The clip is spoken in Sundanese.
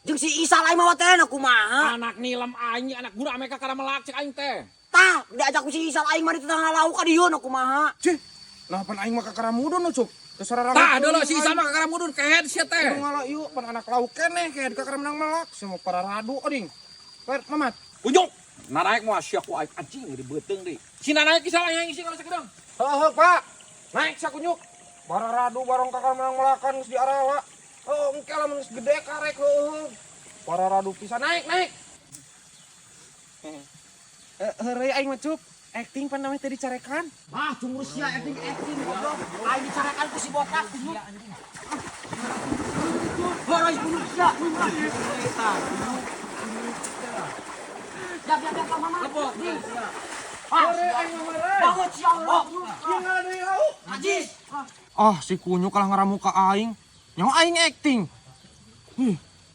Jeung si Isal aing mawa teh kumaha? Anak nilem aing, anak gura mereka kada melak cek aing teh. Tah, diajak ku si Isal aing mah di tetangga lauk ka dieu kumaha? Cih, nah pan aing mah kakara mudun no, Cup. Kesararang. Tah deuleu si Isal mah kakara mudun kehed sia teh. Ngala ieu pan anak lauk keneh kehed kakara menang melak. Semua para radu oding. Wer, Mamat. Kunyuk. Naraek moal sia ku aing anjing di beuteung deui. Si nanaek Isal aing isi kalau sakedeung. Heuh, Pak. Naik sakunyuk. Bara radu barong kakara menang melakan geus diarala. Oh, engke lamun geus gede karek heuh. Para radu pisan naik, naik. Eh, heureuy aing mah, Cup. Acting pan namanya teh dicarekan. Ah, cunggur sia acting acting goblok. Aing dicarekan ku si botak kunyuk. Heureuy kunyuk sia. Ya ya ya mama. Lepok. Ah, Heureuy aing mah heureuy. banget sia Allah. Ieu ngalah deui lauk. Najis. Ah, si kunyuk kalah ngaramu ka aing. Nyawa aing acting. Huh.